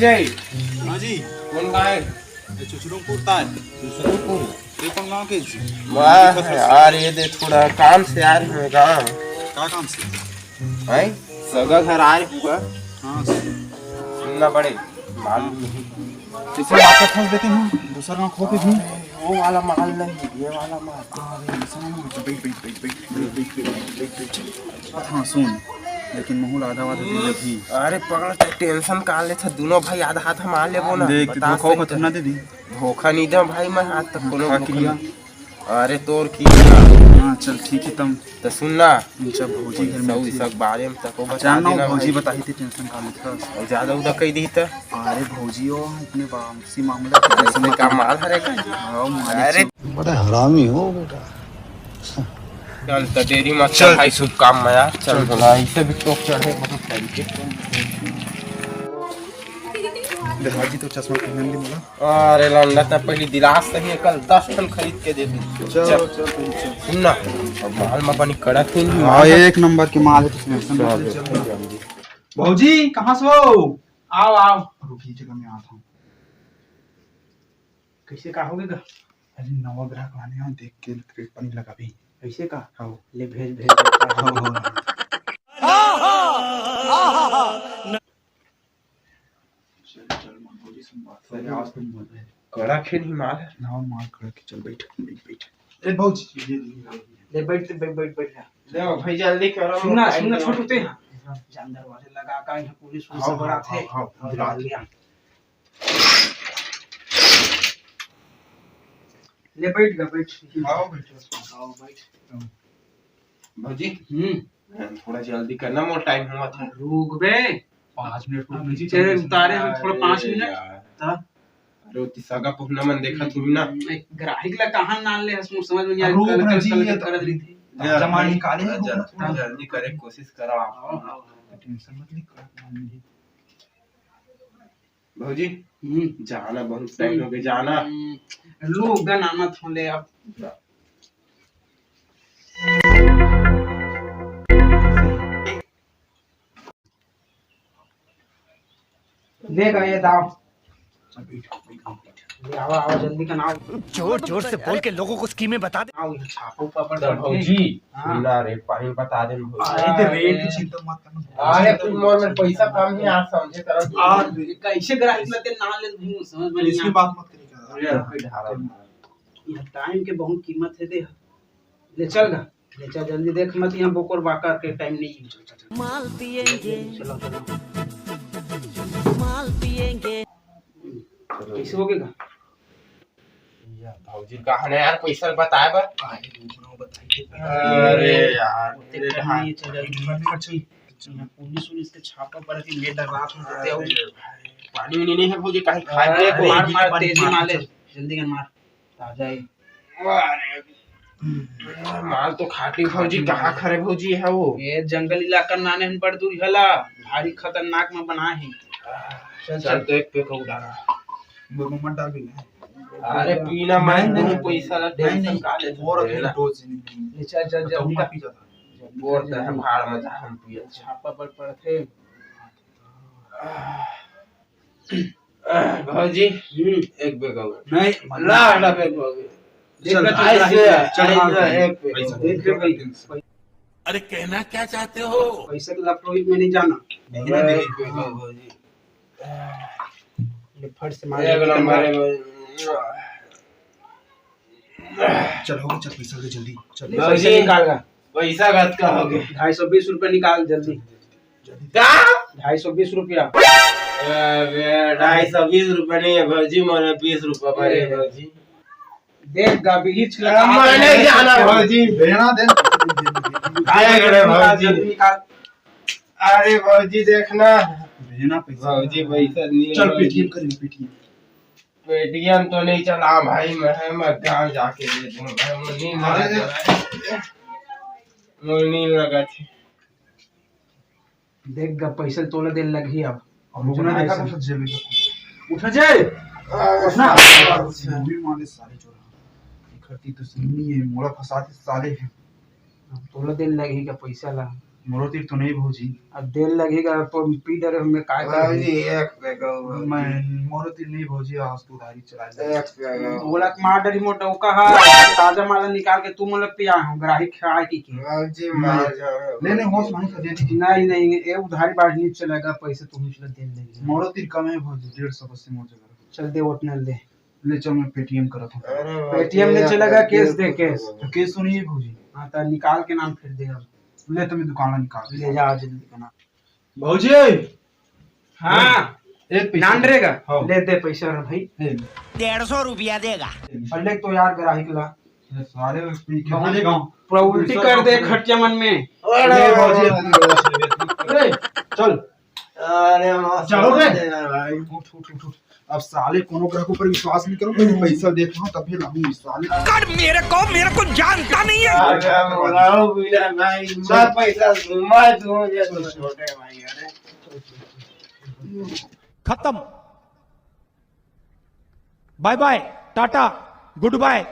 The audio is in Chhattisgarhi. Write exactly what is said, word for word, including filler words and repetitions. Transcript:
ए, हाँ जी। कौन गाँव है? ये चुचरुमपुर ता है। चुचरुमपुर? ये कौन गाँव के जी? वाह यार, ये दे थोड़ा काम से आ रहे हैं गाँव। का काम से? हैं? सगा घर आ रहे हुआ। हाँ। सुनना पड़े, मालूम नहीं। इसे वापस फंस देते हैं, दूसरा गाँव खो के भी। वो वाला माल नहीं, ये वाला माल। अरे, ऐसा ना हो, बैठ, बैठ, बैठ। हाँ, सुन, लेकिन महूँ ला आधा वाधा दे देबे। अरे पगला, तैं टेंशन का लेथस? दूनों भाई आधा आधा मार लेबो ना। देख, बता धोखा सकते। धोखा ना दे दी। धोखा नहीं दे भाई, मैं आज तक कोनो खा के धोखा लिया। नहीं। अरे तोर की। हाँ, चल ठीक है तब। तो सुन ना। अच्छा, भौजी घर में सब थी। सब बारे में तको बता जान ना, देना भौजी भाई। बताई थी, टेंशन का लेथस। और ज्यादा उदा कह दी तो। अरे भौजी, वो अपने बाप से मामला है, ऐसे टेंशन मत का ले। माल हरे का? हाँ, मालिक अरे से। बड़ा हरामी हो बेटा। चल, तो देरी मत चल। चल भाई, शुभ काम में यार। चल, चल। बोला, इसे भी टोक चढ़े बहुत टाइम के। देखा जी, तो चश्मा पहन ले बोला। अरे लंडा, तो पहले दिलास सही है, कल दस ठन खरीद के दे दू। चल, चल। चल, चल, चल। सुन ना, अब माल में पानी कड़ा क्यों नहीं हाँ, मार? एक नंबर के माल है, तो टेंशन मत ले, चल। चल। भौजी, कहाँ से हो? आओ, आओ। रुकी, जगह में आता हूँ। कैसे का होगे गा? अरे, नवा ग्राहक आने हैं, देख के क्रेट पानी लगाबे। ऐसे का? हाँ। ले, भेज, भेज। हाँ, हाँ। चल, चल, माँ, भौजी से बात कर। आज तो मजा है। कड़ा खेल ही माल है। नवा माल कड़ा के, चल, बैठ, बैठ, बैठ। ए, भौजी, ये ले, ले, बैठ, बैठ, बैठ, बैठ जा। ले, भाई, जल्दी करो, सुन ना, टाइम सुन ना, करो। छोटू, ते हाँ। जानदार वाले लगा का, यहाँ पुलिस, पुलिस हाँ, सब बड़ा हाँ, थे। हाँ, हाँ, हाँ, जल्दी आ। ले बैठ गा, बैठ। आओ, बैठो। आओ, बैठ। भौजी, हम्म। थोड़ा जल्दी करना, मोर टाइम हुआ था। रुक बे। पाँच मिनट रुक अभी जी, चल, जल्दी। उतारे हम थोड़ा पाँच अरे मिनट। यार। ता? अरे, वो तिसागा पहुना मन देखा तुम ना। हम्म, एक ग्राहक ला कहाँ नाल ले हस, मोर समझ में नहीं आ, रुक कल, ना कल, जी, कल ये कर तो रही थी। जमा निकाले हैं, रुक ना थोड़ा। जल्दी करे कोशिश करो आप। हाँ, हाँ, हाँ। टेंशन मत ले, कर काम नहीं। भौजी, हम्म। जाना बहुत टाइम हो गया, जाना। हम्म, लोग गन आनत होले अब। ले गए दाव। ले आवा, आवा, जल्दी का नाव। जोर जोर से बोल के लोगों को स्कीमें बता दे। आओ, ये छापा ऊपर तो पड़ गई। भौजी, हाँ। सुना रे, पानी बता दे भौजी। अरे, तो रेट की चिंता मत करना। अरे, तू मोर में पैसा कम है, आप समझे तरह। और कैसे ग्राहक लेते ना ले, समझ में नहीं इसकी आता। बात मत करिएगा। अरे, यार, कोई ढाला। ये टाइम के बहुत कीमत है दे। ले चल गा, ले चल जल्दी, देख मत यहाँ बोकर बाकर के टाइम नहीं है। चल, चल, चल। माल पिएंगे, चलो, चलो। माल पिएंगे। कैसे हो गया? या भौजी कहा ना यार, पैसा बताए बर। अरे रुक ना, बताइए। अरे यार, ओते मेरे टाइम भाई। नहीं है, चल जल्दी। अच्छा, अच्छा, यहाँ पुलिस उलिस के छापा पड़ा कि मैं डर रात में देते हो। अरे भाई, पानी उनी नहीं है भौजी, कहीं खाए अरे, पिए को? मार, मार, पानी, तेजी पानी, मार ले, चल। जल्दी कर मार। ताजा है। अरे, माल तो खाटी भौजी, कहाँ खरे भौजी है वो? ये जंगल इलाका नाने हन बड़ दूर हला, भारी खतरनाक में बना है। चल, चल। तो एक पे को डाला। वो मत डाल भी ना। अरे, पीना मैं नहीं, नहीं, पैसा ला नहीं, टेंशन नहीं, का ले वो रख ले, ले। डोज नहीं, नहीं। ये चल, चल, तो जल्दी हम कर। पी जाता। बोर तो है भाड़ में, जा हम पिए। छापा पर पड़त है। भौजी, हम्म। एक बेग और। नहीं, ला, ला बेग और। चल, चल, ऐसे, चल, ऐसे हाँ, एक बेग पैसा और। दे, दे, दे, दे। अरे, कहना क्या चाहते हो? पैसा के लापरवाही में नहीं जाना। नहीं, नहीं, एक बेग और, भौजी। ये फट से मार एक दे, नंबर है, भौजी। चल, हो गया, चल, पैसा दे जल्दी, चल। भौजी, पैसा निकाल ला। पैसा कतका हो गया? ढाई सौ बीस रुपया निकाल जल्दी। जल्दी। का? ढाई सौ बीस रुपया। अबे, ढाई सौ बीस रुपया नहीं है भौजी, मोर बीस रुपया भरे है भौजी। देख, गाबी हिच लगा। मैं नहीं जाना भौजी। भेजना दे। अरे भौजी। जल्दी निकाल। अरे भौजी, देखना। भेजना पैसा। भौजी, पैसा नहीं है चल, भौजी। पेटीएम कर, पेटीएम। पेटीएम तो नहीं चला भाई, मैं, मैं गाँव जाके दे दूँ भाई, मुझे नहीं अरे। लगा, मुझे नहीं लगा थी। देख गा, पैसा तोला देन लगही अब। अब रुकना देखा था, सब जेब में। उठ ना जाए। आ, उठ ना। अच्छा। मुंह मारे सारे चोर। इकट्ठी तो सुननी है, मोला फंसा के साले हैं। अब तोला देन लगही का पैसा ला। मोरो तीर तो नहीं भौजी। अब देर लगेगा, प-, पी डरे हमें काय कर। भौजी, एक पैक और। मैं मोरो तीर नहीं भौजी, आज तो उधारी चला ले। एक पैक और। बोला त मार डरी मोटा ओका हा, ताजा माला निकाल के तू मतलब पिया हो, ग्राहक खाए की की। भौजी, मार जाओ। नहीं नहीं, होश नहीं कर देती। नहीं नहीं, ये उधारी बाज नहीं चलेगा, पैसे तुम इसलिए दे देंगे। मोरो तीर कम है भौजी, डेढ़ सौ बस से मोर जगह। चल दे, उतना ले। ले चल, मैं पेटीएम करत हूँ। अरे पेटीएम नहीं चलेगा, कैश दे, कैश। तो कैश तो नहीं है भौजी। हाँ, तो निकाल के नाम फिर दे अब। ले तो मैं दुकान निकाल ले जा जल्दी का नाम। भौजी। हाँ, एक पैसा। नान रहेगा। हाँ। ले दे पैसा रे भाई। ले। डेढ़ सौ रुपया देगा। और ले तो यार ग्राहक ला। ये सारे पी के चले गाँव। पूरा उल्टी कर दे खटिया मन में। ले भौजी। अरे चल। अरे, चलो रे। भाई। उठ उठ उठ उठ। अब साले कोनो ग्राहक ऊपर विश्वास नहीं करूँ, पहले पैसा देख लो तभी लाऊंगी साले। कर मेरे को, मेरे को जानता नहीं है। अच्छा, बुलाओ बिना भाई, मैं पैसा दूं, मैं दूं जैसे छोटे भाई। अरे, खत्म। बाय बाय, टाटा, गुड बाय।